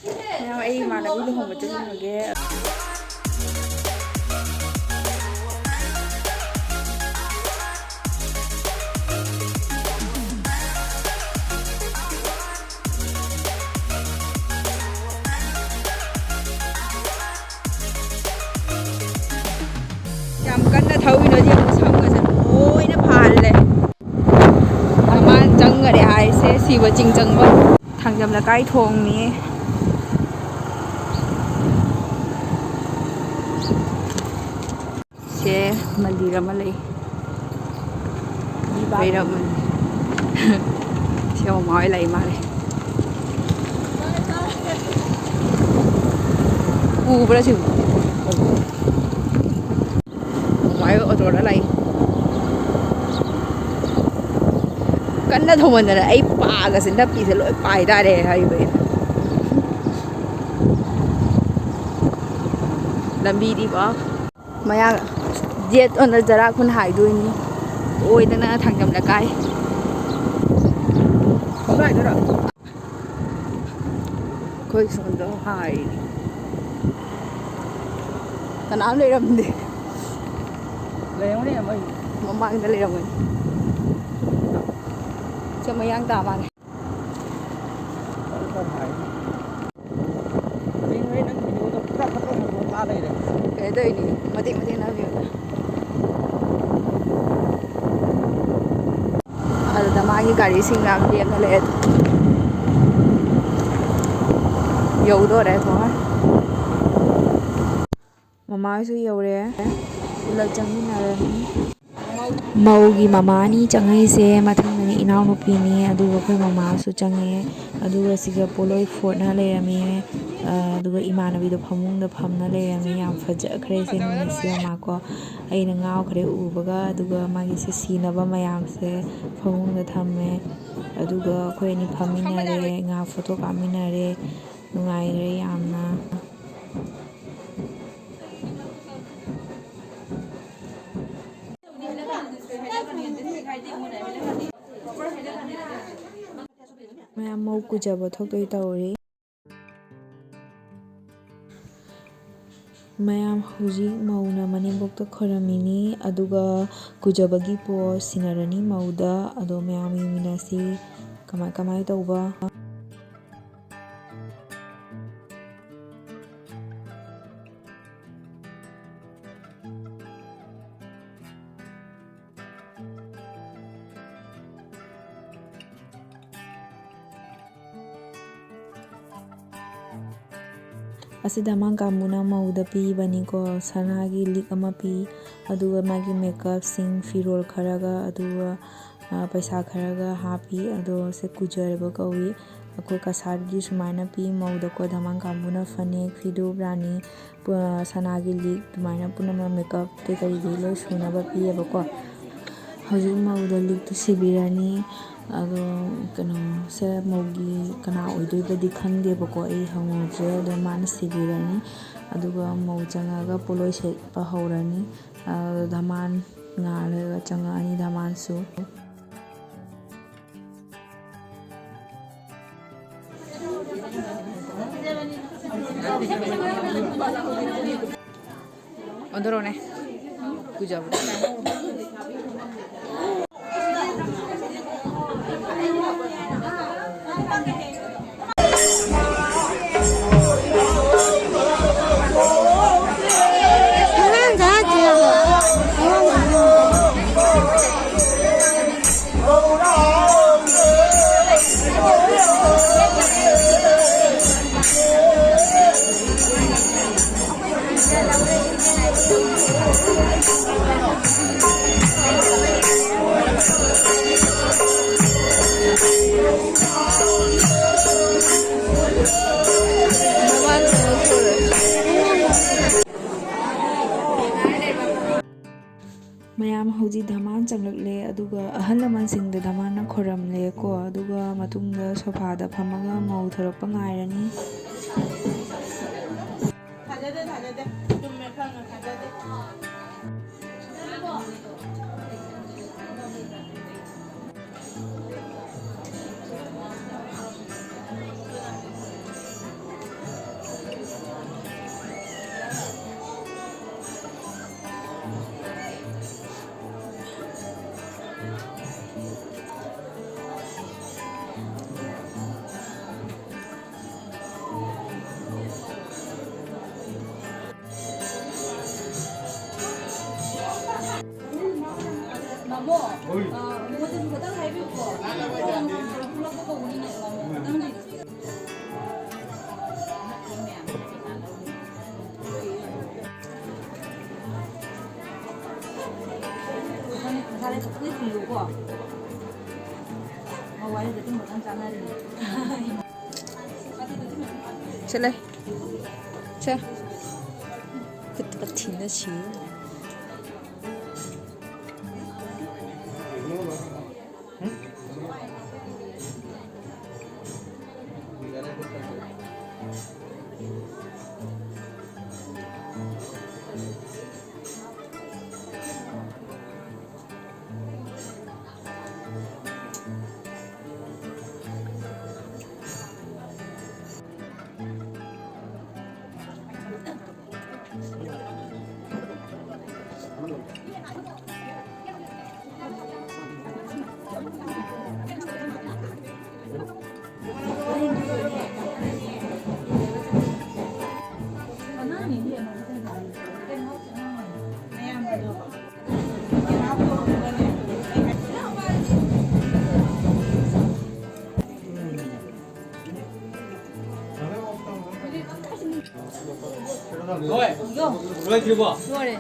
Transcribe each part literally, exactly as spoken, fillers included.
ꯃꯌꯥꯝ, ꯑꯩ ꯏꯃꯥꯟꯅꯕꯤ ꯂꯨꯍꯣꯡꯕ ꯆꯠꯂꯨꯔꯒꯦ꯫ ꯌꯥꯝ ꯀꯟꯅ ꯊꯧꯔꯤꯅꯣꯗꯤ ꯌꯦꯡꯉꯨ, ꯁꯝꯒꯁꯦ ꯂꯣꯏꯅ ꯐꯥꯍꯜꯂꯦ꯫ ꯃꯃꯥꯟ ꯆꯪꯈꯔꯦ ꯍꯥꯏꯁꯦ, ꯁꯤꯕ ꯆꯤꯡ ꯆꯪꯕ꯫ ꯊꯥꯡꯖꯝ ꯂꯩꯀꯥꯏ ꯊꯣꯡꯅꯤ꯫ ꯁꯦ ꯃꯟꯗꯤꯔ ꯑꯃ ꯂꯩ꯫ ꯚꯩꯔꯕ ꯃꯟꯗꯤꯔ꯫ ꯁꯤ ꯃꯃꯥ ꯍꯣꯏ ꯂꯩ ꯃꯥꯜꯂꯦ꯫ ꯎꯕ꯭ꯔꯥ ꯁꯤꯕꯨ? ꯃꯃꯥ ꯍꯣꯏ ꯑꯣꯇꯣꯗ ꯂꯥꯛꯏ꯫ ꯀꯟꯅ ꯊꯧꯃꯟꯗꯅ ꯑꯩ ꯄꯥꯒꯁꯦ ꯅꯞꯄꯤꯁꯦ ꯂꯣꯏ ꯄꯥꯏ ꯇꯥꯔꯦ ꯍꯥꯏꯔꯤꯕ ꯑꯩꯅ꯫ ꯂꯝꯕꯤꯗꯤꯀꯣ꯫ ꯃꯌꯥ ꯖꯦꯠ ꯑꯣꯟꯅ ꯖꯔꯥ ꯈꯨꯟ ꯍꯥꯏꯗꯣꯏꯅꯤ꯫ ꯑꯣꯏꯗꯅ ꯊꯥꯡꯖꯝ ꯂꯩꯀꯥꯏ꯫ ꯑꯩꯈꯣꯏ ꯁꯣꯝꯗ ꯍꯥꯏ꯫ ꯀꯅꯥꯝ ꯂꯩꯔꯝꯗꯦ꯫ ꯂꯩꯔꯝꯒꯅꯤ, ꯃꯣꯏ ꯃꯃꯥꯡꯗ ꯂꯩꯔꯝꯒꯅꯤ꯫ ꯁꯦ ꯃꯌꯥꯡ ꯇꯥ ꯃꯥꯜꯂꯦ꯫ ꯀꯩꯅꯣ ꯇꯧꯔꯤꯅꯤ, ꯃꯇꯦꯛ ꯃꯇꯦꯛ ꯅꯝꯃꯤꯕ꯫ ꯑꯗꯨꯗ ꯃꯥꯒꯤ ꯒꯥꯔꯤꯁꯤꯡ ꯃꯌꯥꯝ ꯂꯦꯞꯅ ꯂꯩꯔꯦ꯫ ꯌꯧꯗꯣꯔꯦ ꯊꯣꯡ꯫ ꯃꯃꯥꯁꯨ ꯌꯧꯔꯦ꯫ ꯄꯨꯂꯞ ꯆꯪꯃꯤꯟꯅꯔꯅꯤ꯫ ꯃꯧꯒꯤ ꯃꯃꯥꯅꯤ ꯆꯪꯉꯛꯏꯁꯦ, ꯃꯊꯪꯗꯅ ꯏꯅꯥꯎꯅꯨꯄꯤꯅꯤ, ꯑꯗꯨꯒ ꯑꯩꯈꯣꯏ ꯃꯃꯥꯁꯨ ꯆꯪꯉꯛꯑꯦ꯫ ꯑꯗꯨꯒ ꯁꯤꯒ ꯄꯣꯠꯂꯣꯏ ꯐꯣꯠꯅ ꯂꯩꯔꯝꯃꯦ꯫ ꯑ, ꯑꯗꯨꯒ ꯏꯃꯥꯟꯅꯕꯤꯗꯣ ꯐꯃꯨꯡꯗ ꯐꯝꯅ ꯂꯩꯔꯝꯃꯦ꯫ ꯌꯥꯝ ꯐꯖꯈ꯭ꯔꯦ ꯁꯦ ꯅꯨꯃꯤꯠꯁꯤꯃꯀꯣ꯫ ꯑꯩꯅ ꯉꯥꯎꯈ꯭ꯔꯦ ꯎꯕꯒ꯫ ꯑꯗꯨꯒ ꯃꯥꯒꯤ ꯁꯤ ꯁꯤꯅꯕ ꯃꯌꯥꯝꯁꯦ ꯐꯃꯨꯡꯗ ꯊꯝꯃꯦ꯫ ꯑꯗꯨꯒ ꯑꯩꯈꯣꯏ ꯑꯅꯤ ꯐꯝꯃꯤꯟꯅꯔꯦ, ꯉꯥꯏꯍꯥꯛ ꯐꯣꯇꯣ ꯀꯥꯞꯃꯤꯟꯅꯔꯦ꯫ ꯅꯨꯡꯉꯥꯏꯔꯦ ꯌꯥꯝꯅ꯫ ꯃꯌꯥꯝ ꯃꯧ ꯀꯨꯖꯕ ꯊꯣꯛꯇꯣꯏ ꯇꯧꯔꯤ꯫ ꯃꯌꯥꯝ, ꯍꯧꯖꯤꯛ ꯃꯧꯅ ꯃꯅꯦꯝꯕꯣꯛꯇ ꯈꯣꯏꯔꯝꯃꯤꯅꯤ, ꯑꯗꯨꯒ ꯀꯨꯖꯕꯒꯤ ꯄꯣꯠ ꯁꯤꯟꯅꯔꯅꯤ ꯃꯧꯗ꯫ ꯑꯗꯣ ꯃꯌꯥꯝ ꯌꯦꯡꯃꯤꯟꯅꯁꯤ ꯀꯃꯥꯏ ꯀꯃꯥꯏ ꯇꯧꯕ꯫ ꯑꯁꯤ ꯙꯃꯥꯟ ꯀꯥꯡꯕꯨꯅ ꯃꯧꯗ ꯄꯤꯕꯅꯤꯀꯣ, ꯁꯅꯥꯒꯤ ꯂꯤꯛ ꯑꯃ ꯄꯤ, ꯑꯗꯨꯒ ꯃꯥꯒꯤ ꯃꯦꯀꯞꯁꯤꯡ, ꯐꯤꯔꯣꯜ ꯈꯔꯒ, ꯑꯗꯨꯒ, ꯑ, ꯄꯩꯁꯥ ꯈꯔꯒ ꯍꯥꯞꯄꯤ꯫ ꯑꯗꯣ ꯁꯦ ꯀꯨꯖꯔꯕ ꯀꯧꯏ꯫ ꯑꯩꯈꯣꯏ ꯀꯁꯥꯔꯒꯤ ꯁꯨꯃꯥꯏꯅ ꯄꯤ ꯃꯧꯗꯀꯣ, ꯙꯃꯥꯟ ꯀꯥꯡꯕꯨꯅ ꯐꯅꯦꯛ, ꯐꯤꯗꯨ, ꯔꯥꯅꯤ, ꯄ-, ꯁꯅꯥꯒꯤ ꯂꯤꯛ, ꯑꯗꯨꯃꯥꯏꯅ ꯄꯨꯝꯅꯃꯛ ꯃꯦꯀꯞ ꯀꯩ ꯀꯔꯤꯗꯒꯤ ꯂꯣꯏ ꯁꯨꯅꯕ ꯄꯤꯌꯦꯕꯀꯣ꯫ ꯍꯧꯖꯤꯛ ꯃꯧꯗ ꯂꯤꯛꯇꯨ ꯁꯤꯕꯤꯔꯅꯤ꯫ ꯑꯗꯣ ꯀꯩꯅꯣꯁꯦ ꯃꯧꯒꯤ ꯀꯅꯥ ꯑꯣꯏꯗꯣꯏꯕꯗꯤ ꯈꯪꯗꯦꯕꯀꯣ, ꯑꯩ ꯍꯪꯉꯨꯗ꯭ꯔꯦ꯫ ꯑꯗꯣ ꯃꯥꯅ ꯁꯤꯕꯤꯔꯅꯤ, ꯑꯗꯨꯒ ꯃꯧ ꯆꯪꯉꯒ ꯄꯣꯠꯂꯣꯏ ꯁꯦꯠꯄ ꯍꯧꯔꯅꯤ꯫ ꯑꯗꯣ ꯙꯃꯥꯟ ꯉꯥꯏꯍꯥꯛ ꯂꯩꯔꯒ ꯆꯪꯉꯛꯑꯅꯤ ꯙꯃꯥꯟꯁꯨ꯫ ꯑꯣꯟꯊꯣꯔꯛꯑꯣꯅꯦ꯫ ꯀꯨꯏꯖꯕꯗꯣ꯫ ꯃꯌꯥꯝ ꯍꯧꯖꯤꯛ ꯙꯃꯥꯟ ꯆꯪꯂꯛꯂꯦ, ꯑꯗꯨꯒ ꯑꯍꯜ ꯂꯃꯟꯁꯤꯡꯗ ꯙꯃꯥꯟꯅ ꯈꯣꯏꯔꯝꯂꯦꯀꯣ, ꯑꯗꯨꯒ ꯃꯇꯨꯡꯗ ꯁꯣꯐꯥꯗ ꯐꯝꯃꯒ ꯃꯧ ꯊꯣꯔꯛꯄ ꯉꯥꯏꯔꯅꯤ꯫ ꯊꯥꯖꯗꯦ, ꯊꯥꯖꯗꯦ꯫ ꯆꯨꯝꯃꯦ, ꯈꯪꯉꯦ, ꯊꯥꯖꯗꯦ꯫ ꯃꯣꯏꯗꯁꯨ ꯈꯇꯪ ꯍꯥꯏꯕꯤꯌꯨꯀꯣ꯫ ꯊꯣꯛꯂꯛꯄ ꯀꯧꯕꯅꯤꯅ ꯈꯇꯪꯗꯤ꯫ ꯃꯁꯥꯅ ꯈꯇꯪ ꯊꯤꯜꯂꯨꯀꯣ꯫ ꯃꯥ ꯋꯥꯔꯤꯗ ꯑꯗꯨꯝ ꯈꯇꯪ ꯆꯥꯟꯅꯔꯤꯅꯦ꯫ ꯁꯦ ꯂꯩ꯫ ꯁꯦ꯫ ꯈꯨꯠꯀ ꯊꯤꯅ ꯁꯤ꯫ ꯂꯣꯏ꯫ ꯂꯣꯏꯗ꯭ꯔꯤꯕꯣ? ꯂꯣꯏꯔꯦ꯫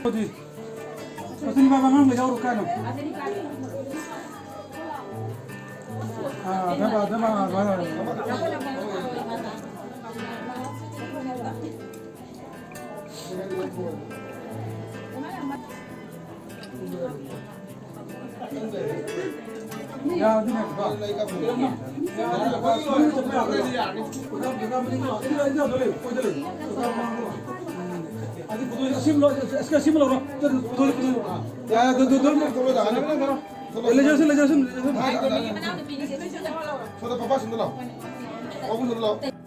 ꯑꯗꯨꯗꯤ, ꯑꯗꯨꯅꯤ ꯕꯕꯥ, ꯑꯉꯥꯡ ꯂꯩꯍꯧꯔꯣ ꯀꯥꯏꯅꯣ꯫ ꯂꯩꯖꯔꯁꯅꯨ, ꯂꯩꯖꯔꯁꯅꯨ, ꯂꯩꯖꯔꯁꯅꯨ꯫ ꯁꯣꯝꯗ ꯄꯥꯕꯨꯡ ꯁꯣꯝꯗ ꯂꯥꯛꯑꯣ꯫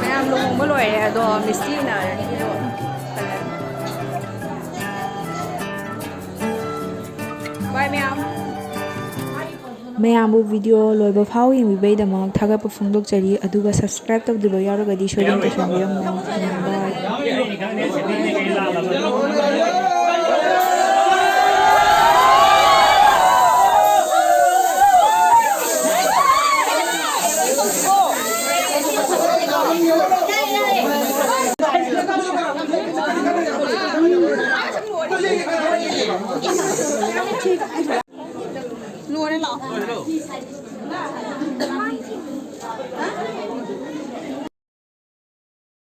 ꯃꯌꯥꯝ ꯂꯨꯍꯣꯡꯕ ꯂꯣꯏꯔꯦ, ꯑꯗꯣ ꯃꯤꯁꯇꯤꯅ ꯕꯥꯏ ꯃꯌꯥꯝ꯫ ꯃꯌꯥꯝꯕꯨ ꯚꯤꯗꯤꯑꯣ ꯂꯣꯏꯕ ꯐꯥꯎ ꯌꯦꯡꯕꯤꯕꯩꯗꯃꯛ ꯊꯥꯒꯠꯄ ꯐꯣꯡꯗꯣꯛꯆꯔꯤ, ꯑꯗꯨꯒ ꯁꯕꯁꯀ꯭ꯔꯥꯏꯕ ꯇꯧꯗꯕ ꯌꯥꯎꯔꯒꯗꯤ ꯁꯣꯏꯗꯅ ꯇꯧꯁꯟꯕꯤꯔꯝꯃꯨ꯫ ꯕꯥꯏ꯫ ꯂꯣꯏꯔꯦ, ꯂꯥꯛꯑꯣ꯫